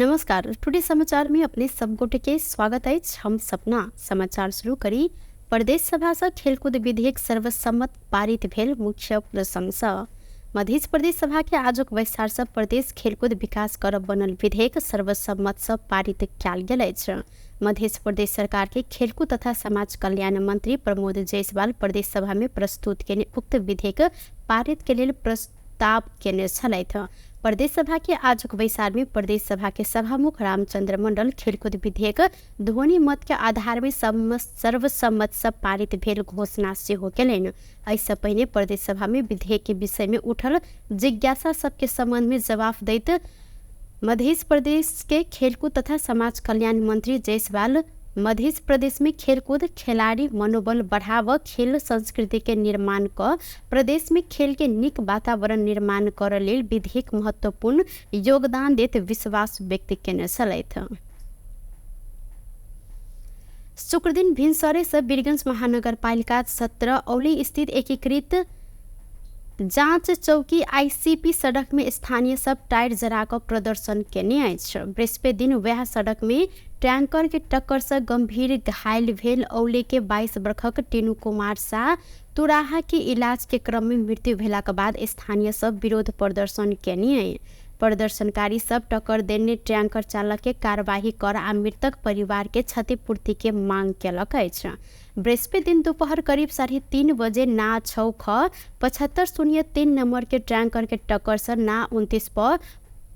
नमस्कार, टुडे समाचार में अपने सब गोटे के स्वागत अछि। हम सपना समाचार शुरू करी। प्रदेश सभा से खेलकूद विधेयक सर्वसम्मत पारित भेल मुख्य प्रसंग। मध्य प्रदेश सभा के आजुक बैसार से प्रदेश खेलकूद विकास करब बनल विधेयक सर्वसम्मत से पारित कयल गेल अछि। मध्य प्रदेश सरकार के खेलकूद तथा समाज कल्याण मंत्री प्रमोद जायसवाल प्रदेश सभा में प्रस्तुत केने उक्त विधेयक पारित के लेल प्रस्ताव केने छलथि। प्रदेश सभा के आजुक बैसार में प्रदेश सभा के सभामुख रामचंद्र मंडल खेलकूद विधेयक ध्वनि मत के आधार में सर्वसम्मत से पारित भेल घोषणा सेहो केलनि। एहिसँ पहिने प्रदेश सभा में विधेयक के विषय में उठल जिज्ञासा सबके संबंध में जवाब दैत मध्य प्रदेश के खेलकूद तथा समाज कल्याण मंत्री जायसवाल मध्य प्रदेश में खेलकूद खिलाड़ी मनोबल बढ़ाव, खेल संस्कृति के निर्माण क प्रदेश में खेल के निक वातावरण निर्माण कर लेल विधेयक महत्वपूर्ण योगदान देत विश्वास व्यक्त केने छलथि। शुक्रदिन भिनसरे से वीरगंज महानगरपालिका 17 औली स्थित एकीकृत जाँच चौकी आईसीपी सड़क में स्थानीय सब टायर जरा कऽ प्रदर्शन केने अछि। बृहस्पति दिन वएह सड़क में टैंकर के टक्कर से गंभीर घायल भेल औले के 22 वर्षक टीनू कुमार शाह तुराहा के इलाज के क्रम में मृत्यु भेला के बाद स्थानीय सब विरोध प्रदर्शन केने। प्रदर्शनकारी सब टक्कर देने टैंकर चालक के कार्यवाही कर आ मृतक परिवार के क्षतिपूर्ति के मांग केलक अछि। बृहस्पति दिन दोपहर करीब 3:30 बजे ना 6 ख 7503 नंबर के टैंकर के टक्कर से ना 29 पर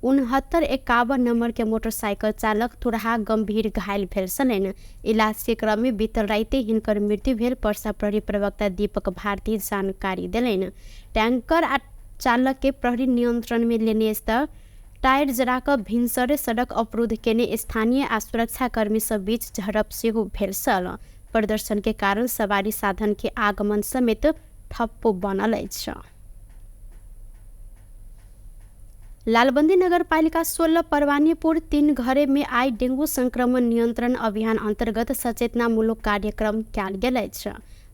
6951 नंबर के मोटरसाइकिल चालक तुरहा गंभीर घायल भेल छलनि। इलाज के क्रम में बीतल राति हिनकर मृत्यु भेल पर्सा प्रहरी प्रवक्ता दीपक भारती जानकारी देलनि। टैंकर आ चालक के प्रहरी नियंत्रण में लेने त टायर जरा कऽ भिनसरे सड़क अवरुद्ध केने स्थानीय आ सुरक्षाकर्मी सब बीच झड़प सेहो भेल छल। प्रदर्शन के कारण सवारी साधन के आगमन समेत ठप्प बनल अछि। लालबंदी नगरपालिका 16 परवानीपुर 3 घरे में आई डेंगू संक्रमण नियंत्रण अभियान अंतर्गत सचेतनामूलक कार्यक्रम कयल गेल अछि।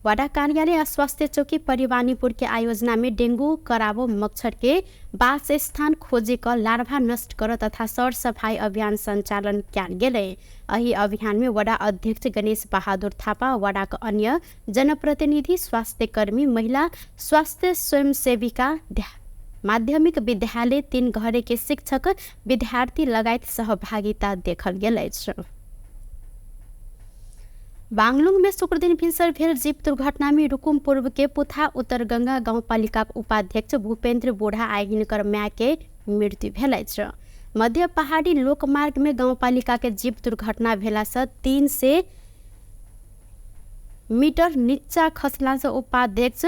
वाडा कार्यालय आ स्वास्थ्य चौकी परिवानीपुर के आयोजना में डेंगू कराबो मच्छर के वासस्थान खोजे क लार्वा नष्ट कर तथा सर सफाई अभियान संचालन कयल गेलै। एहि अभियान में वडा अध्यक्ष गणेश बहादुर थापा, वडा के अन्य जनप्रतिनिधि, स्वास्थ्यकर्मी, महिला स्वास्थ्य स्वयंसेविका, माध्यमिक विद्यालय 3 घरे के शिक्षक, विद्यार्थी लगायत सहभागिता देखल गेल अछि। बांगलुंग में शुक्रदिन भिनसर भेल जीप दुर्घटना में रुकुम पूर्व के पुथा उत्तरगंगा गाउँपालिका उपाध्यक्ष भूपेंद्र बोढ़ा आ हिनकर माय के मृत्यु भेल अछि। मध्य पहाड़ी लोकमार्ग में गाउँपालिका के जीप दुर्घटना भेला से 300 मीटर नीचा खसला से उपाध्यक्ष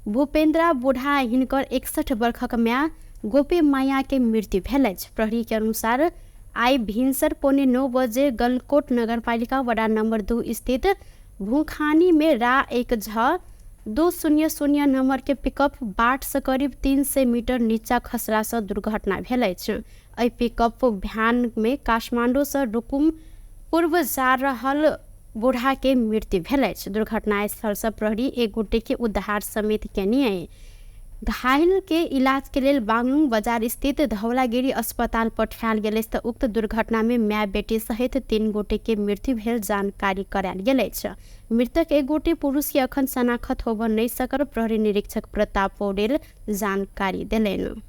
भूपेंद्र बोढ़ा हिनकर 61 वर्षक माय गोपी माया के मृत्यु भेल अछि। प्रहरी के अनुसार आई भिनसर 8:45 बजे गलकोट नगरपालिका वडा नंबर 2 स्थित भूखानी में रा 1 झ 200 नंबर के पिकअप बाट से करीब 300 मीटर नीचा खसला से दुर्घटना भेल अछि। एहि पिकअप भ्यान में काठमांडू से रुकुम पूर्व जा रहल बूढ़ा के मृत्यु भेल अछि। दुर्घटना स्थल से प्रहरी एक गोटे के उद्धार समेत केने घायल के इलाज के लेल बांगलुंग बाजार स्थित धौलागिरी अस्पताल पठायल गेल अछि। उक्त दुर्घटना में माय बेटी सहित 3 गोटे के मृत्यु भेल जानकारी करायल गेल अछि। मृतक एक गोटे पुरुष के अखन शनाखत होब नहि सकल प्रहरी निरीक्षक प्रताप पौडेल जानकारी देलनि।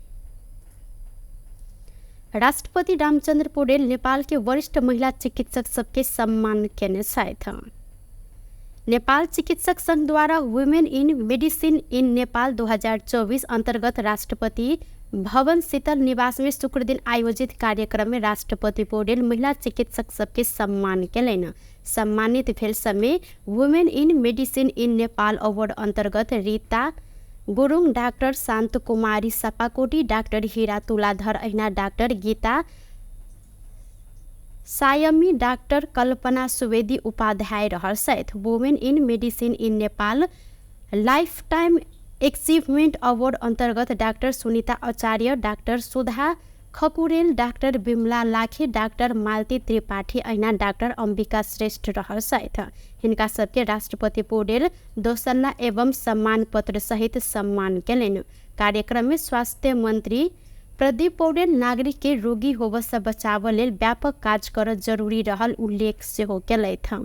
राष्ट्रपति रामचंद्र पौडेल नेपाल के वरिष्ठ महिला चिकित्सक सबके सम्मान केने छथि। नेपाल चिकित्सक संघ द्वारा women in medicine in Nepal 2024 अंतर्गत राष्ट्रपति भवन शीतल निवास में शुक्रदिन आयोजित कार्यक्रम में राष्ट्रपति पौडेल महिला चिकित्सक सबके सम्मान केलनि। सम्मानित भेल समय women in medicine in Nepal award अंतर्गत रीता गुरुङ, डाक्टर शान्त कुमारी सपाकोटी, डाक्टर हीरा तुलाधर अहिना डाक्टर गीता सायमी, डाक्टर कल्पना सुवेदी उपाध्याय रहल छथि। Women in medicine in Nepal life time achievement award अंतर्गत doctor Sunita Acharya, doctor Sudha Khakurel, doctor Bimala Lakhe, doctor Malti Tripathi अहिना doctor Ambika श्रेष्ठ रहल छथि। हिनका सबके राष्ट्रपति पौडेल दोसल्ला एवं सम्मान पत्र सहित सम्मान केलनि। कार्यक्रम में स्वास्थ्य मंत्री प्रदीप पौडेल नागरिक के रोगी होबय से बचावय लेल व्यापक काज करऽ जरूरी रहल उल्लेख सेहो केलथि।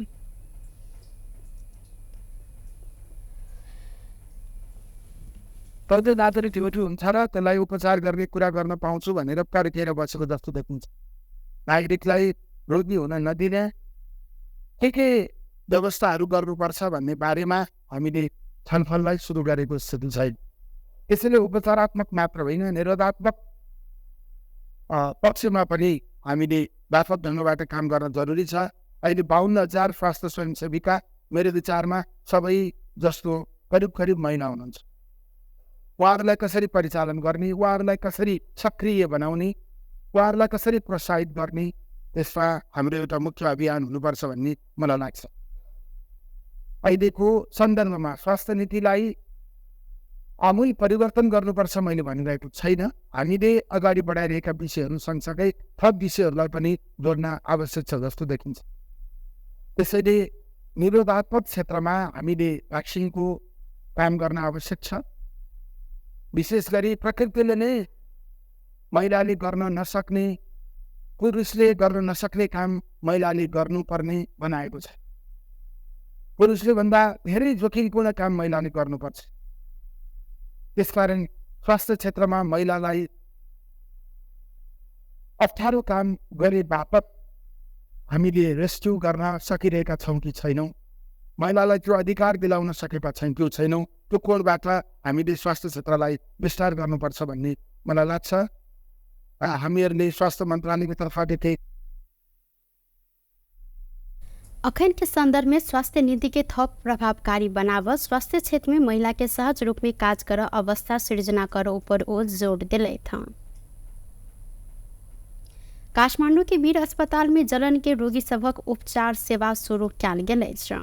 तर नागरिक हुन्छ र त्यसलाई उपचार गर्ने कुरा गर्न पाउँछु भनेर पर्खेर बसेको जस्तो देखिन्छ। नागरिकलाई रोगी हुन नदिने के के व्यवस्थाहरू गर्नुपर्छ भन्ने बारेमा हामीले छलफललाई सुरु गरेको स्थिति छैन। त्यसैले उपचारात्मक मात्र होइन, निरोधात्मक पक्षमा पनि हामीले व्यापक ढङ्गबाट काम गर्न जरुरी छ। अहिले 52,000 स्वास्थ्य स्वयंसेविका मेरो विचारमा सबै जस्तो करिब करिब महिला हुनुहुन्छ। उहाँहरूलाई कसरी परिचालन गर्ने, उहाँहरूलाई कसरी सक्रिय बनाउने, उहाँहरूलाई कसरी प्रोत्साहित गर्ने, त्यसमा हाम्रो एउटा मुख्य अभियान हुनुपर्छ भन्ने मलाई लाग्छ। अहिलेको सन्दर्भमा स्वास्थ्य नीतिलाई आमूल परिवर्तन गर्नुपर्छ मैले भनिरहेको छैन। हामीले अगाडि बढाइरहेका विषयहरू सँगसँगै थप विषयहरूलाई पनि जोड्न आवश्यक छ जस्तो देखिन्छ। त्यसैले निरोधात्मक क्षेत्रमा हामीले भ्याक्सिनको काम गर्न आवश्यक छ। विशेष गरी प्रकृतिले नै महिलाले गर्न नसक्ने, पुरुषले गर्न नसक्ने काम महिलाले गर्नुपर्ने बनाएको छ। पुरुषले भन्दा धेरै जोखिमपूर्ण काम महिलाले गर्नुपर्छ। त्यसकारण स्वास्थ्य क्षेत्रमा महिलालाई अप्ठ्यारो काम गरे बापत हामीले रेस्क्यु गर्न सकिरहेका छौँ कि छैनौँ, महिलालाई त्यो अधिकार दिलाउन सकेका छैन कि छैनौँ, त्यो कोणबाट हामीले स्वास्थ्य क्षेत्रलाई विस्तार गर्नुपर्छ भन्ने मलाई लाग्छ। हामीहरूले स्वास्थ्य मन्त्रालयको तर्फबाट अखन के संदर्भ में स्वास्थ्य नीति के थप प्रभावकारी बनाव, स्वास्थ्य क्षेत्र में महिला के सहज रूप में काज कर अवस्था सृजना कर ऊपर ओ जोर दिलथि। काठमांडू के वीर अस्पताल में जलन के रोगी सभक उपचार सेवा शुरू कयल गेल अछि।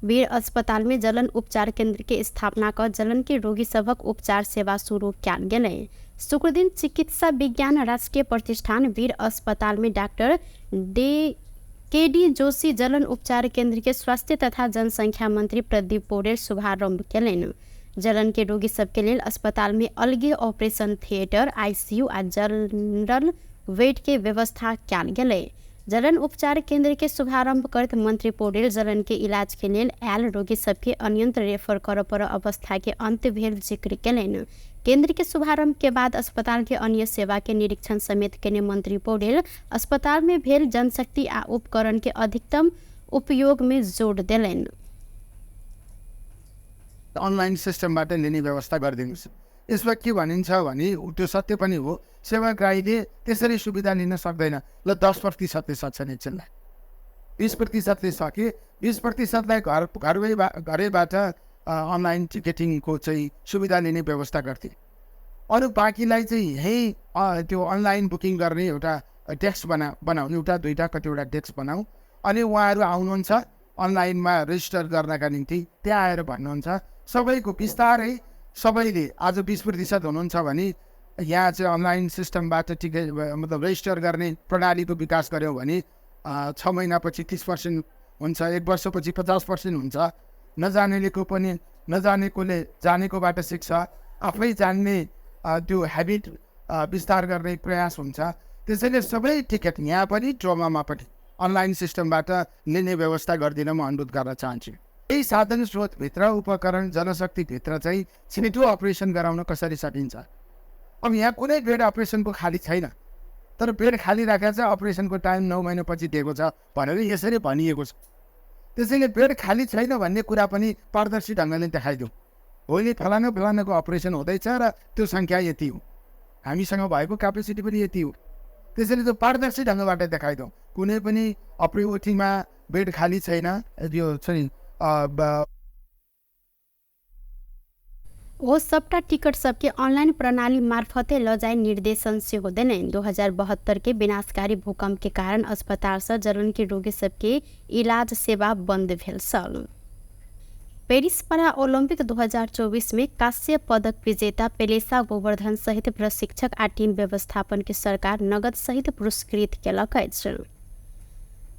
वीर अस्पताल में जलन उपचार केंद्र के स्थापना कर जलन के रोगी सभक उपचार सेवा शुरू कयल गेल। शुक्रदिन चिकित्सा विज्ञान राष्ट्रीय प्रतिष्ठान वीर अस्पताल में डाक्टर केडी जोशी जलन उपचार केंद्र के स्वास्थ्य तथा जनसंख्या मंत्री प्रदीप पौडेल शुभारंभ केलनि। जलन के रोगी सबके लेल अस्पताल में अलगे ऑपरेशन थिएटर, आईसीयू आ जनरल वेड के व्यवस्था कयल गेलै। जलन उपचार केंद्र के शुभारंभ करत मंत्री पौडेल जलन के इलाज के लेल आयल रोगी सबके अन्यंत्र रेफर करऽ पर अवस्था के अंत भेल जिक्र केलनि। केंद्र के शुभारंभ के बाद अस्पताल के अन्य सेवा के निरीक्षण समेत केने मंत्री पौडेल अस्पताल में भेल जनशक्ति आ उपकरण के अधिकतम उपयोग में जोड़ देलनि। अनलाइन सिस्टमबाट लिने व्यवस्था गरिदिनुहोस्। यसमा के भनिन्छ भने त्यो सत्य पनि हो, सेवाग्राहीले त्यसरी सुविधा लिन सक्दैन। ल 10% सक्छन् एकजनालाई, 20%ले सके, 20%लाई घरैबाट अनलाइन टिकटिङको चाहिँ सुविधा लिने व्यवस्था गर्थे। अरू बाँकीलाई चाहिँ यहीँ त्यो अनलाइन बुकिङ गर्ने एउटा डेस्क बनाऊ, एउटा दुईवटा कतिवटा डेस्क बनाऊ, अनि उहाँहरू आउनुहुन्छ अनलाइनमा रेजिस्टर गर्नका निम्ति, त्यहाँ आएर भन्नुहुन्छ। सबैको बिस्तारै सबैले आज 20% हुनुहुन्छ भने यहाँ चाहिँ अनलाइन सिस्टमबाट टिकट मतलब रेजिस्टर गर्ने प्रणालीको विकास गऱ्यौँ भने 6 महिनापछि 30% हुन्छ, 1 वर्षपछि 50% हुन्छ। नजानेको पनि नजानेकोले जानेकोबाट सिक्छ, आफै जान्ने त्यो ह्याबिट विस्तार गर्ने प्रयास हुन्छ। त्यसैले सबै टिकट यहाँ पनि ट्रोमामा पनि अनलाइन सिस्टमबाट लिने व्यवस्था गरिदिन म अनुरोध गर्न चाहन्छु। यही साधन स्रोतभित्र, उपकरण जनशक्तिभित्र चाहिँ छिटो अपरेसन गराउन कसरी सकिन्छ? अब यहाँ कुनै बेड अपरेसनको खाली छैन, तर बेड खाली राखेर चाहिँ अपरेसनको टाइम 9 महिनापछि दिएको छ भनेर यसरी भनिएको छ। त्यसैले बेड खाली छैन भन्ने कुरा पनि पारदर्शी ढङ्गले देखाइदिउँ। भोलि फलानु फलानुको अपरेसन हुँदैछ र त्यो सङ्ख्या यति हो, हामीसँग भएको क्यापेसिटी पनि यति हो। त्यसैले त्यो पारदर्शी ढङ्गबाट देखाइदिउँ। कुनै पनि ओटीमा बेड खाली छैन, यो चाहिँ ओ सबटा टिकट सबके ऑनलाइन प्रणाली मार्फते लजाई निर्देशन सेहो देलनि। 2072 के विनाशकारी भूकंप के कारण अस्पताल से जलन के रोगी सबके इलाज सेवा बंद भेल छल। पेरिस पैरा ओलंपिक 2024 में कांस्य पदक विजेता पेलेसा गोवर्धन सहित प्रशिक्षक आ टीम व्यवस्थापन के सरकार नगद सहित पुरस्कृत केलक अछि।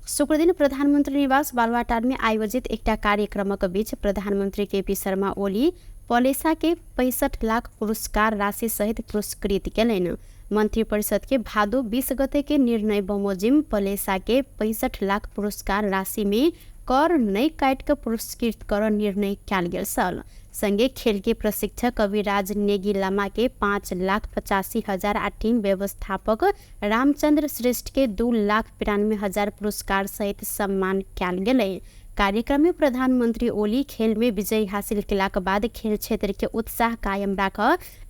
शुक्रदिन प्रधानमन्त्री निवास बालुवाटार में आयोजित एकटा कार्यक्रमक बीच प्रधानमन्त्री केपी शर्मा ओली पलेसा के 65 लाख पुरस्कार राशि सहित पुरस्कृत केलनि। मंत्री परिषद के भादो 20 गते के निर्णय बमोजिम पलेसा के 65 लाख पुरस्कार राशि में कर नै काट के पुरस्कृत कर निर्णय कयल गेल छल। संगे खेल के प्रशिक्षक कविराज नेगी लामा के 5,85,000 आ टीम व्यवस्थापक रामचंद्र श्रेष्ठ के 2,92,000 पुरस्कार सहित सम्मान कयल गेलै। कार्यक्रम में प्रधानमंत्री ओली खेल में विजय हासिल केलाक बाद खेल क्षेत्र के उत्साह कायम राख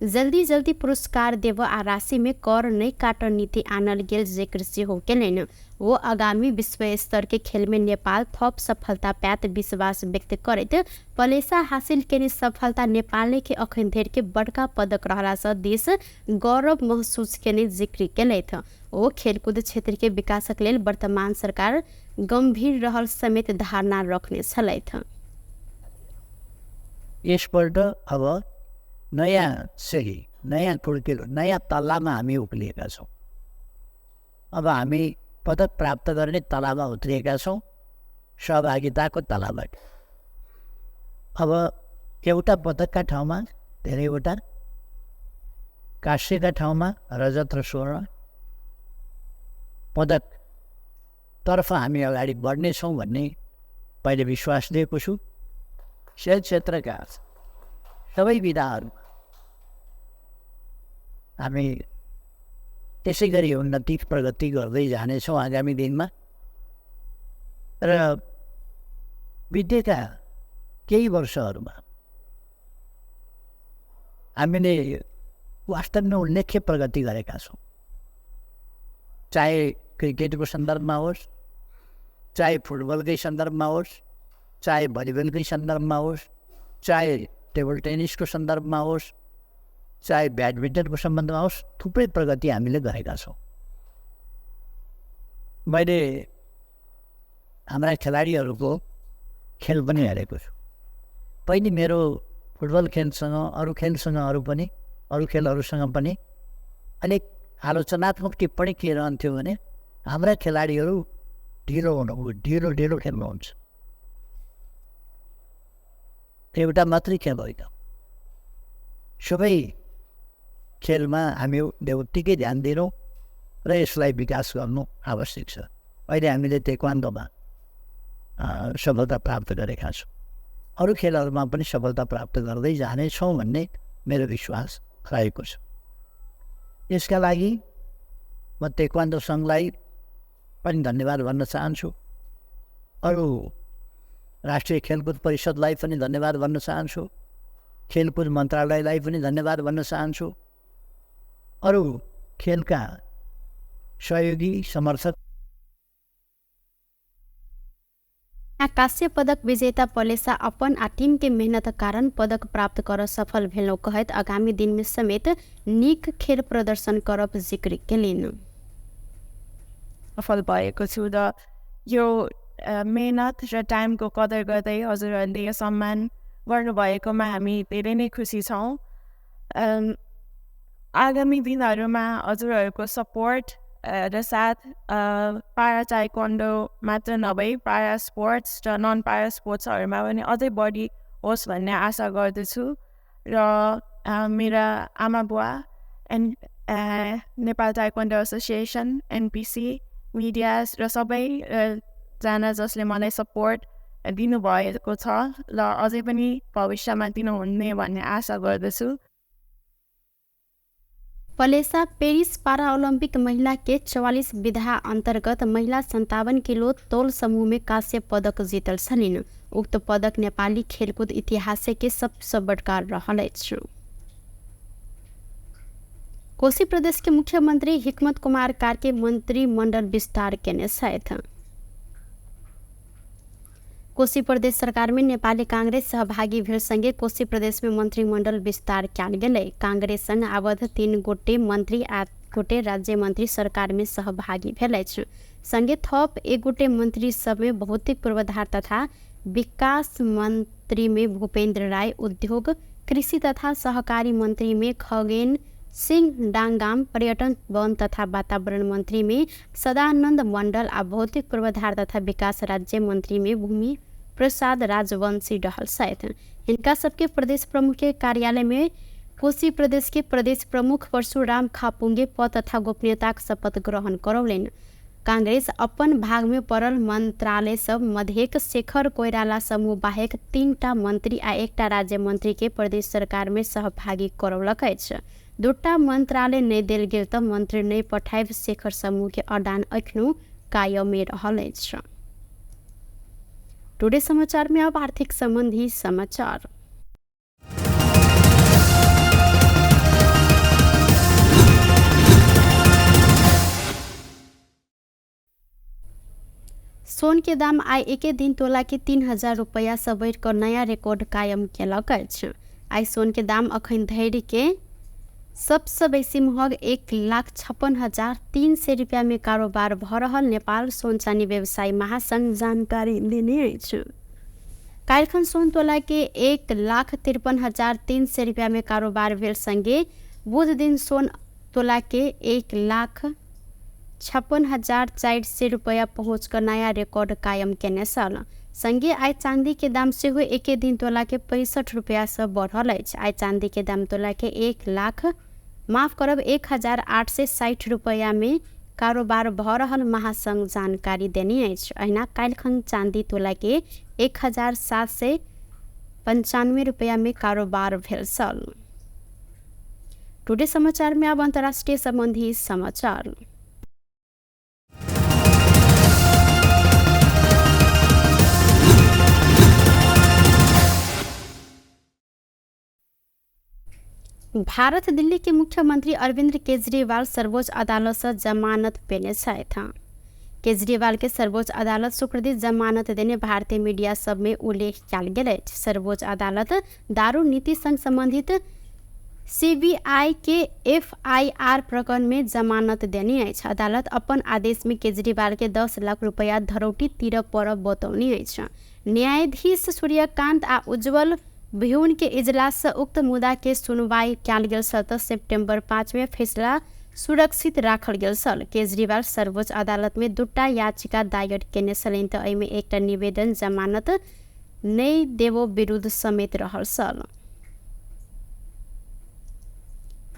जल्दी जल्दी पुरस्कार देव आ राशि में कर नै काट नीति आनल गेल जिक्र सेहो केलनि। वो आगामी विश्व स्तर के खेल में नेपाल थप सफलता पायत विश्वास व्यक्त करैत पलेसा हासिल केने सफलता नेपालले के अखन धरि के बड़का पदक रहला सँ देश गौरव महसूस केने जिक्र केलथि। ओ खेलकुद क्षेत्र के विकासक लेल वर्तमान सरकार गंभीर रहल समेत धारणा रखने छलथि। यसपल्ट अब नयाँ सिँढी, नयाँ खुड्किलो, नयाँ तल्लामा हामी उक्लिएका छौँ। अब हामी पदक प्राप्त गर्ने तलामा उत्रिएका छौँ, सहभागिताको तलाबाट। अब एउटा पदकका ठाउँमा धेरैवटा, काँस्यका ठाउँमा रजत र स्वर्ण पदकतर्फ हामी अगाडि बढ्नेछौँ भन्ने पहिले विश्वास दिएको छु। खेल क्षेत्रका सबै विधाहरू हामी त्यसै गरी उन्नति प्रगति गर्दै जानेछौँ आगामी दिनमा। र बितेका केही वर्षहरूमा हामीले वास्तवमा उल्लेख्य प्रगति गरेका छौँ, चाहे क्रिकेटको सन्दर्भमा होस्, चाहे फुटबलकै सन्दर्भमा होस्, चाहे भलिबलकै सन्दर्भमा होस्, चाहे टेबल टेनिसको सन्दर्भमा होस्, चाहे ब्याडमिन्टनको सम्बन्धमा होस्, थुप्रै प्रगति हामीले गरेका छौँ। मैले हाम्रा खेलाडीहरूको खेल पनि हेरेको छु। पहिले मेरो फुटबल खेलसँग, अरू खेलसँग, अरू खेलहरूसँग पनि अलिक आलोचनात्मक टिप्पणी के रहन्थ्यो भने हाम्रा खेलाडीहरू ढिलो ढिलो ढिलो खेल्नुहुन्छ। एउटा मात्रै खेल होइन, सबै खेलमा हामी उत्तिकै ध्यान दिनु र यसलाई विकास गर्नु आवश्यक छ। अहिले हामीले ताइक्वान्डोमा सफलता प्राप्त गरेका छौँ, अरू खेलहरूमा पनि सफलता प्राप्त गर्दै जानेछौँ भन्ने मेरो विश्वास रहेको छ। यसका लागि म ताइक्वान्डो सङ्घलाई पनि धन्यवाद भन्न चाहन्छु, अरू राष्ट्रिय खेलकुद परिषदलाई पनि धन्यवाद भन्न चाहन्छु, खेलकुद मन्त्रालयलाई पनि धन्यवाद भन्न चाहन्छु, अरू खेलका सहयोगी समर्थक। कांस्य पदक विजेता पलेसा अपन आ टीम के मेहनत कारण पदक प्राप्त कर सफल भेलौं कहैत आगामी दिन में समेत नीक खेल प्रदर्शन करब जिक्र केलनि। सफल भएको छु र यो मेहनत र टाइमको कदर गर्दै हजुरहरूले यो सम्मान गर्नुभएकोमा हामी धेरै नै खुसी छौँ। आगामी दिनहरूमा हजुरहरूको सपोर्ट र साथ पारा ताइक्वान्डो मात्र नभई पारा स्पोर्ट्स र नन पारा स्पोर्ट्सहरूमा पनि अझै बढी होस् भन्ने आशा गर्दछु र मेरा आमा बुवा and Nepal taekwondo association, NPC, media र सबै जना जसले मलाई सपोर्ट दिनुभएको छ र अझै पनि भविष्यमा दिनुहुने भन्ने आशा गर्दछु। पलेसा पेरिस पैरालंपिक महिला के 44 विधा अंतर्गत महिला 57 किलो तौल समूह में कांस्य पदक जीतल छलिन। उक्त पदक नेपाली खेलकुद इतिहास के सबसे बड़का रहल अछि। कोशी प्रदेश के मुख्यमंत्री हिकमत कुमार कार्की मंत्रिमंडल विस्तार केने छथि। कोशी प्रदेश सरकार में नेपाली कांग्रेस सहभागी भेल संगे कोशी प्रदेश में मंत्रिमंडल विस्तार कयल गेलै। कांग्रेस संग आबद्ध 3 गोटे मंत्री आ गोटे राज्य मंत्री सरकार में सहभागी भेल अछि। संगे थप 1 गोटे मंत्री सब में भौतिक पूर्वाधार तथा विकास मंत्री में भूपेंद्र राय, उद्योग कृषि तथा सहकारी मंत्री में खगेन सिंह डांगाम, पर्यटन वन तथा वातावरण मंत्री में सदानंद मंडल आ भौतिक पूर्वाधार तथा विकास राज्य मंत्री में भूमि प्रसाद राजवंशी रहल छथि। हिनका सबके प्रदेश प्रमुख के कार्यालय में कोशी प्रदेश के प्रदेश प्रमुख परशुराम खापुंगे पद तथा गोपनीयताक शपथ ग्रहण करौलनि। कांग्रेस अपन भाग में पड़ल मंत्रालय सब मध्येक शेखर कोइराला समूह बाहेक 3टा मंत्री आ 1टा राज्य मंत्री के प्रदेश सरकार में सहभागी करौलक अछि। 2टा मंत्रालय नहि देल गेल तऽ मंत्री नहि पठायब शेखर समूह के अडान एखनो कायमे रहल अछि। टुडे समाचार में अब आर्थिक संबंधी समाचार। सोन के दाम आइ एके दिन तोला के 3000 रुपैया से बढ़ि कऽ नया रिकॉर्ड कायम केलक अछि। आइ सोन के दाम अखन धरि के सबसँ बेसी महग 1,56,300 रुपैया में कारोबार भऽ रहल नेपाल सोन चानी व्यवसायी महासंघ जानकारी देने अछि। काल्हिखन सोन तोला के 1,53,300 रुपैया में कारोबार भेल संगे बुध दिन सोन तोला के 1,56,400 रुपैया पहुँच कऽ नया रिकॉर्ड कायम केने छल। संगे आइ चांदी के दाम सेहो एके दिन तोला के 65 रुपैया से बढ़ल अछि। आइ चांदी के दाम तोला के 1,860 रुपैया में कारोबार भऽ रहल महासंघ जानकारी देने अछि। अहिना काल्हिखन चांदी तोला के 1,795 रुपैया में कारोबार भेल छल। टुडे समाचार में अब अंतर्राष्ट्रीय संबंधी समाचार। भारत दिल्ली के मुख्यमंत्री अरविंद केजरीवाल सर्वोच्च अदालत से जमानत पेने छथि। केजरीवाल के सर्वोच्च अदालत शुक्रदिन जमानत देने भारतीय मीडिया सब में उल्लेख कयल गेल अछि। सर्वोच्च अदालत दारू नीति संग संबंधित सीबीआई के एफआईआर प्रकरण में जमानत देने अछि। अदालत अपन आदेश में केजरीवाल के 10 लाख रुपया धरौटी तीरऽ पड़ब बतौने अछि। न्यायाधीश सूर्यकांत आ उज्ज्वल भ्यून के इजलास से उक्त मुद्दा के सुनवाई कयल गेल छल तऽ सेप्टेम्बर 5 में फैसला सुरक्षित राखल गेल छल। केजरीवाल सर्वोच्च अदालत में 2टा याचिका दायर केने छलनि तऽ एहिमे एकटा निवेदन जमानत नहि देबो विरुद्ध समेत रहल छल।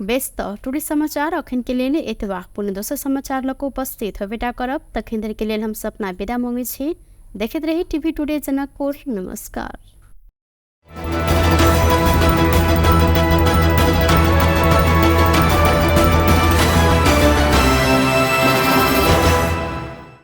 बेस तऽ टुडे समाचार अखन के लेल एतबा। पुनः दोसर समाचार लऽ कऽ उपस्थित होबेटा करब। तखन धरि के लेल हम सपना विदा मांगै छी। देखैत रही टीवी टुडे जनकपुर। नमस्कार।